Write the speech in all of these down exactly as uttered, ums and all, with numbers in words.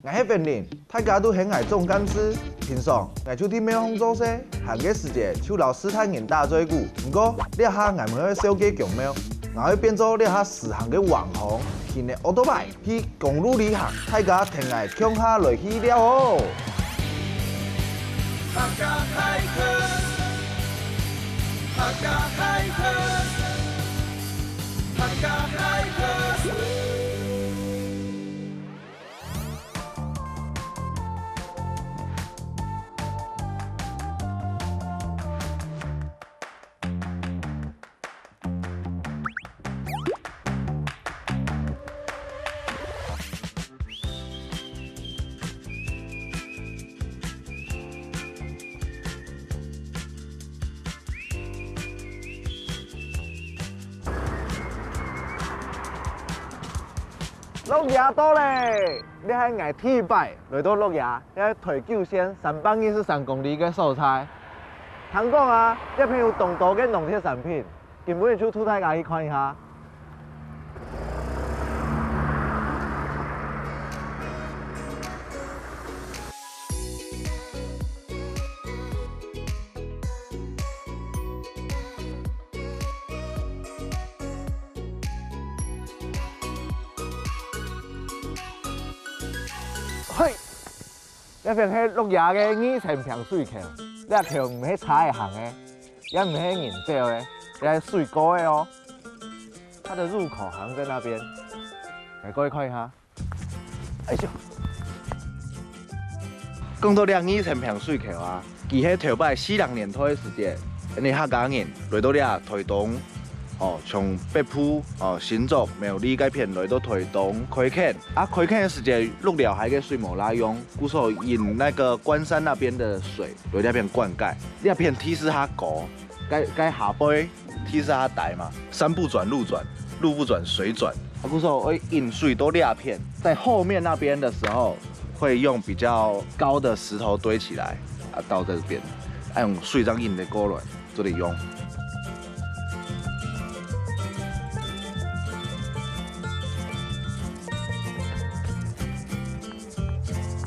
𠊎係Wenlin，大家都喊𠊎總幹事。平常，𠊎就在廟項做事，閒个時節就摎序大人打嘴鼓。毋過，這下𠊎毋會守該宮廟，𠊎會變做這下時行个網紅，騎个奧多拜去公路旅行，大家跈𠊎共下來去尞哦！鹿野到咧！這係𠊎第一擺來到鹿野，這係台九線三百二十三公里个所在。聽講啊，這片有當多个農特產品，今晡日就渡大家去看一下。 嘿，這片係鹿野个二層坪水橋，這橋毋係車仔行个，也毋係人走个，這係水過个哦。它的入口好像在那邊，來過去看一下。 哎喲！講到這二層坪水橋啊，佢係頭擺四零年代个時節，𠊎等客家人來到這台東，哦，從北部，哦，新竹、苗栗該片來到台東開墾。啊，開墾个時節，鹿寮溪个水無罅用，故所引那個關山那邊的水來這片灌溉。這片地勢較高，該，該下背 地勢較低嘛，山不轉路轉，路不轉水轉。啊，故所會引水到這片，在後面那邊的時候，會用比較高的石頭堆起來，啊，到這邊，啊，用水這樣引得過來，做得用。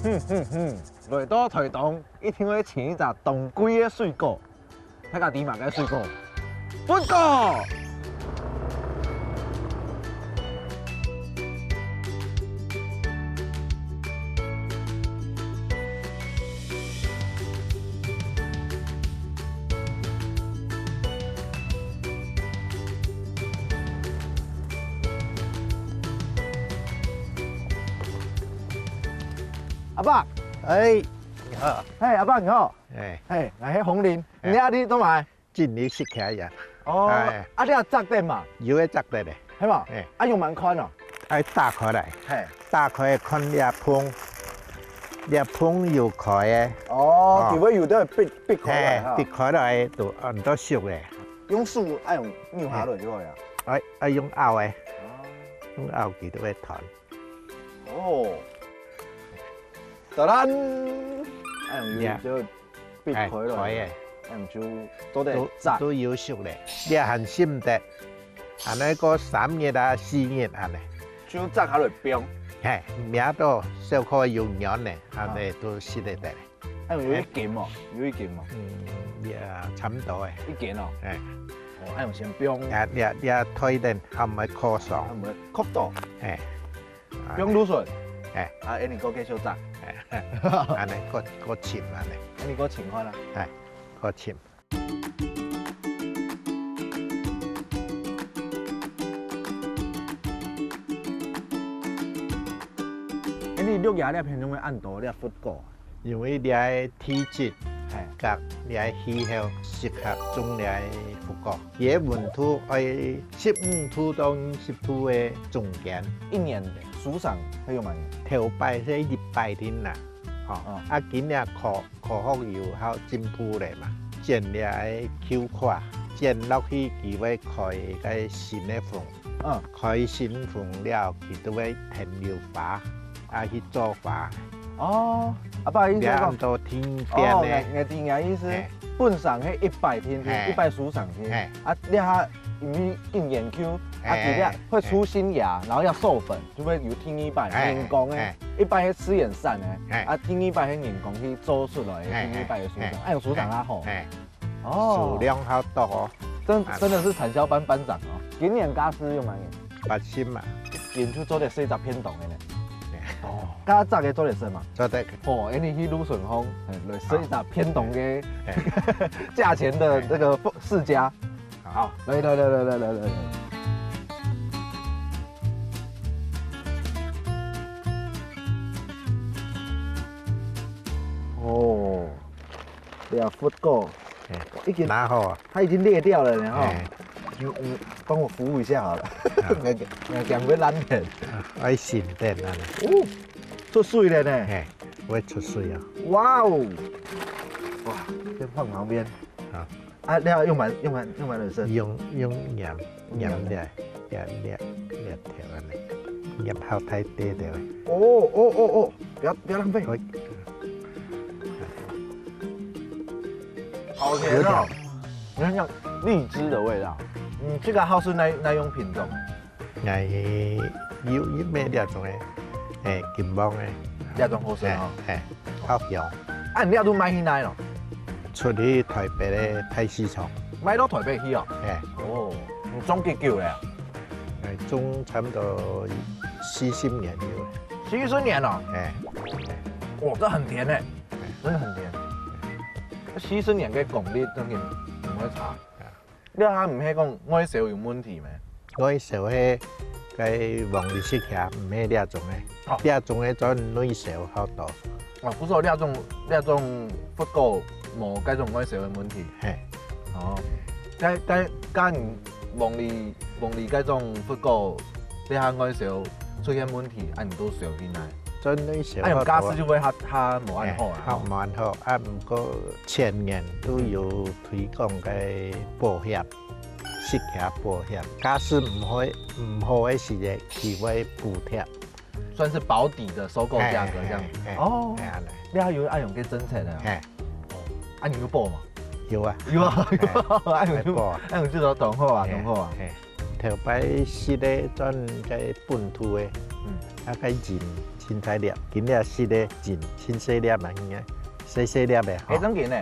哼哼哼，來到台東，一定會尋一隻當貴个水果。 大家知麼个水果？佛果！阿伯。哎，你好。嘿，阿伯你好。哎。嘿，𠊎係紅林，哎。你這裡做麼个？ 整理食起來呀。哦，哎。啊，你也摘得嘛？有个摘得咧。係嘛？哎。啊，用蠻寬哦。愛打開來。嘿。打開看這縫，這縫有開个。哦，哦。佢會有个必，必開來哈。嘿，必開來就，嗯，都熟咧。用手愛用扭下來就好呀。哎，愛用拗个。哦。用拗佢就會斷。哦。當然，哎，有，呀。就 必開來，哎，開个。恁就做得摘。都，都有熟咧，你還心得，恁呢過三日啊、四日恁呢。就摘下來冰。嘿，摸到小可有軟咧，恁呢啊。都食得得。哎，有一斤哦，有一斤哦。嗯，也差不多誒。一斤哦。哎。哦，愛用先冰。也，也，也推等，還毋會苦爽。還毋會苦到。哎。 用滷水。哎。啊，恁呢過繼續摘。哎。恁呢過，過浸恁呢。恁呢過浸看啊。哎，過浸。恁呢鹿野這片仰會恁多這佛果啊？ 因為這个地質，嘿。佮這个氣候適合種這个佛果。佢个溫度愛十五度到二十度个中間。一年收成會有幾多？頭擺係一百斤啦，吼，哦。啊，今日科，科學有較進步咧嘛，剪這个球殼，剪落去佢會開一个新个縫。 嗯。開新縫了，佢就會跈溜花，啊，去做花。哦，阿伯意思係講，這恁多天邊个。哦，𠊎，𠊎知你个意思。嘿。本身係一百天天，嘿。一百收成天。嘿。啊，這下因為緊研究，啊，哎，佢這會出新芽，然後要授粉，就會有第二擺，哎，人工个，哎，一擺係試驗產个，哎，啊，第二擺係人工去做出來个，哎，第二擺个收成，哎，哎，哎，有收成啊吼。哎，哦，數量較多哦。真，啊，真的是產銷班班長哦。今年價數有幾多？八十嘛。今就做得四十片動个呢。哎。哦，較早个做得食嘛。做得。哦，哎，你去路順風，哎，來四十片動个，哎，價錢的這個世家。 好，來來來來來來來。哦，這佛果，哎，已經，拿好啊。它已經裂掉了呢，哈。哎。你，你幫我服務一下好了。好。那個，那個，兩位藍點。愛省電啊。哦，出水了呢。哎，會出水啊。哇哦，哇，先放旁邊。好。 啊，你要用完，用完，用完了是？用，用鹽，鹽，鹽，鹽，鹽，鹽，鹽條恁呢，鹽好大滴條个。哦，哦，哦，哦，不要，不要浪費。好。好甜哦。有點。你看像荔枝的味道。嗯，這個號是哪，哪種品種？ 哎，有，有賣這種个，哎，金黃个。這種好食哦。哎，哎，好香。啊，你這都賣去哪咯？出去台北个菜市場。賣到台北去哦？哎。哦，你種幾久了啊？哎，種差不多四十年有了。四十年哦？哎。哇，這很甜欸，真的很甜。四十年个功力，真的毋會差。 你這毋係講外銷有問題咩？外銷个，該黃梨色个，毋係這種个。哦。這種个轉內銷較多。哦，毋過這種，這種佛果無該種外銷个問題。嘿。哦，該，該，該你黃梨，黃梨該種佛果，這下外銷出現問題，啊，你都銷去哪？轉內銷較多啊。啊，用價數就會較，較無恁好啊，嘿，較無恁好。啊，毋過前年都有 推廣个保險，食客保險，假使毋好，毋好个時節，佢會補貼。算是保底的收購價格這樣子。嘿，嘿，嘿，哦，嘿，恁呢。你還有愛用个政策呢？嘿。哦，啊，你有報嗎？有啊。有啊，有啊，嘿，愛用就，愛報啊。愛用就當好啊，嘿，當好啊。嘿，頭擺食个轉个本土个，嗯。啊，該仁凊彩粒，今日食个仁凊細粒嘛，應該細細粒个，吼。欸，正經呢。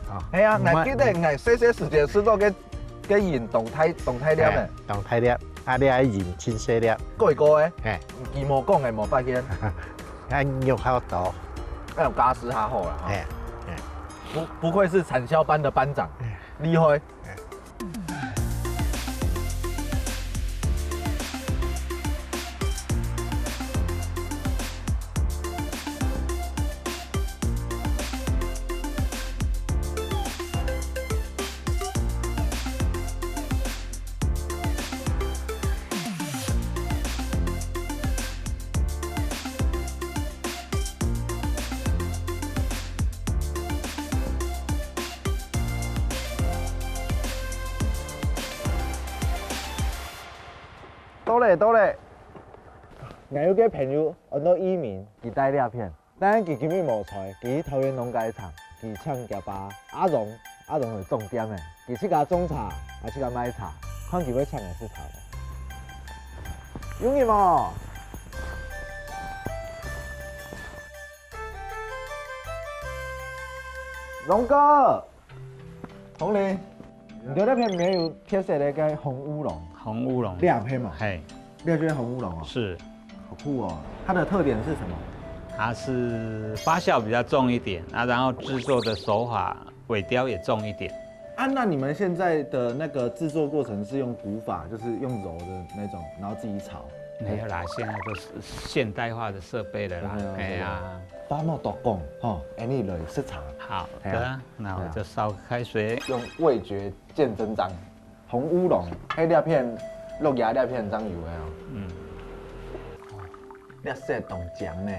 哦。係啊，𠊎記得𠊎細細時節食到个 个仁當大，當大粒个。嘿，當大粒，啊，你愛仁凊細粒。過過个，嘿。佢無講个，無發現。啊，肉較多。哎喲，家私較好啦，吼。嘿，嘿。不，不愧是產銷班的班長，嘿。厲害。嘿。到咧，到咧。𠊎有个朋友安到一鳴，佢戴這片。 但佢今日無在，佢去桃園農改場，佢請厥爸阿榮，阿榮係總店个，佢自家種茶，也自家賣茶，看佢會請𠊎食茶無？有人無？榮哥！ 紅林，你對這片毋係有特色个該紅烏龍？紅烏龍。這片嘛？嘿。這就係紅烏龍哦。是。好酷哦！它的特點是什麼？它是發酵比較重一點，啊，然後製作的手法，萎凋也重一點。啊，那你們現在的那個製作過程是用古法，就是用揉的那種，然後自己炒？沒有啦，現在都是現代化的設備了啦。OK，OK，哎呀。爸媽都講，吼，恁呢來食茶。好的。哎呀。 那我就燒開水。用味覺見真章。紅烏龍，係這片，鹿野這片正有个哦。嗯。這色當靚呢。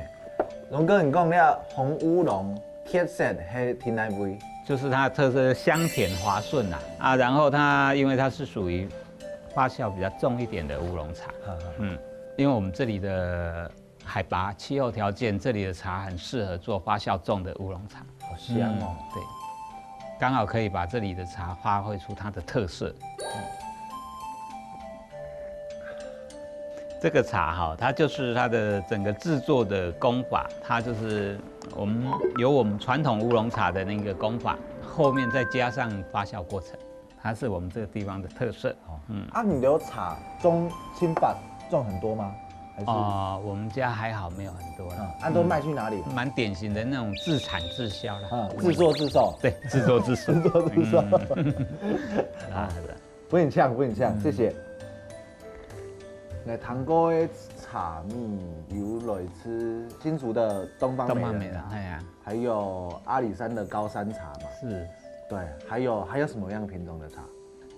龍哥，你講這紅烏龍特色係在哪位？就是它的特色是香甜滑順啊，啊，然後它因為它是屬於發酵比較重一點的烏龍茶，嗯，嗯，因為我們這裡的 海拔、氣候條件，這裡的茶很適合做發酵種的烏龍茶。好香哦。嗯，對，剛好可以把這裡的茶發揮出它的特色。这个茶哈，它就是它的整个制作的工法，它就是我们有我们传统乌龙茶的那个工法，后面再加上发酵过程，它是我们这个地方的特色。嗯，啊，你的茶种青白种很多吗？还是？哦，我们家还好，没有很多了。嗯，啊，都卖去哪里？蛮典型的那种自产自销啦。嗯，自作自受。对，自作自受。自作自受。啊，是的。不很像，不很像，谢谢。那糖哥的茶米有来自新竹的东方美人啊，东方美人，哎呀，还有阿里山的高山茶嘛，是对，还有还有什么样品种的茶？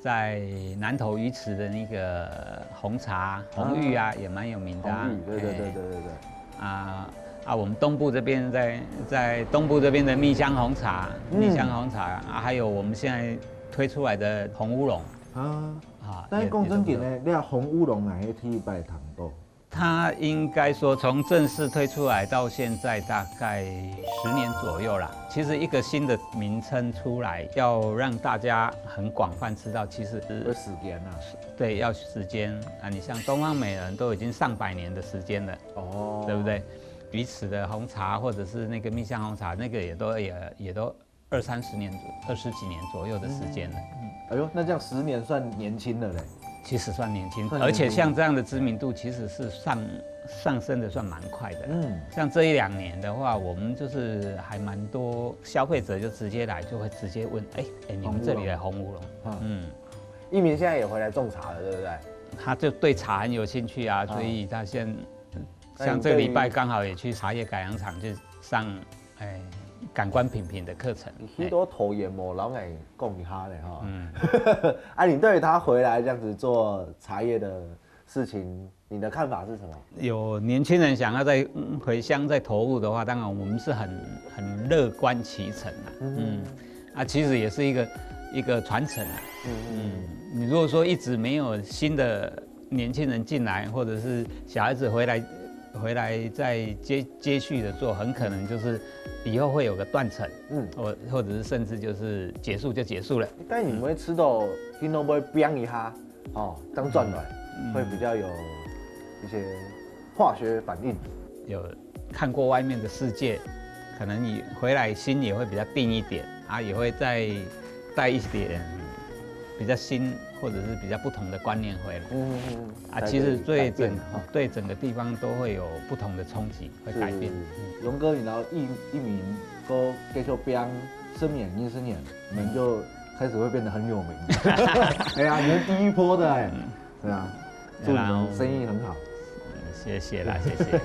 在南投鱼池的那个红茶、红玉啊，也蛮有名的啊。红玉，对对对哎对对对。啊啊，我们东部这边在在东部这边的蜜香红茶、嗯蜜香红茶啊，还有我们现在推出来的红乌龙啊，啊，但是也讲真经呢，你看红乌龙哪个第一摆糖豆？它应该说从正式推出来到现在大概十年左右啦。其实一个新的名称出来，要让大家很广泛知道，其实有时间啊。对，要时间啊。你像东方美人都已经上百年的时间了，哦，对不？对？鱼池的红茶或者是那个蜜香红茶，那个也都也也都二三十年、二十几年左右的时间了。哎呦，那这样十年算年轻了嘞。其实算年轻，算年轻而且像这样的知名度，其实是上上升的算蛮快的。嗯，像这一两年的话，我们就是还蛮多消费者就直接来，就会直接问，哎哎，你们这里的红乌龙，嗯嗯，一鸣现在也回来种茶了，对不对？他就对茶很有兴趣啊，所以他现那像这个礼拜你对于刚好也去茶叶改良场，就上哎感官品评的课程。你许多头也没老矮讲一下嘞哈。嗯，啊，你对于他回来这样子做茶叶的事情，你的看法是什么？有年轻人想要在嗯回乡再投入的话，当然我们是很很乐观其成啊。嗯，啊，其实也是一个一个传承啊。嗯，你如果说一直没有新的年轻人进来，或者是小孩子回来回来再接接续的做，很可能就是以后会有个断层。嗯嗯，或或者是甚至就是结束就结束了。但你们会吃到听到会冰一下，哦，当转暖，会比较有一些化学反应。有看过外面的世界，可能你回来心也会比较定一点啊，也会再带一点比较新或者是比较不同的观念回来。嗯嗯嗯啊，其实对整哈。对整个地方都会有不同的冲击，会改变。龙哥，你知道一一鸣哥给球标十年、二十年，你们就开始会变得很有名。哎呀，你们第一波的哎，对啊，祝你们生意很好。谢谢啦，谢谢。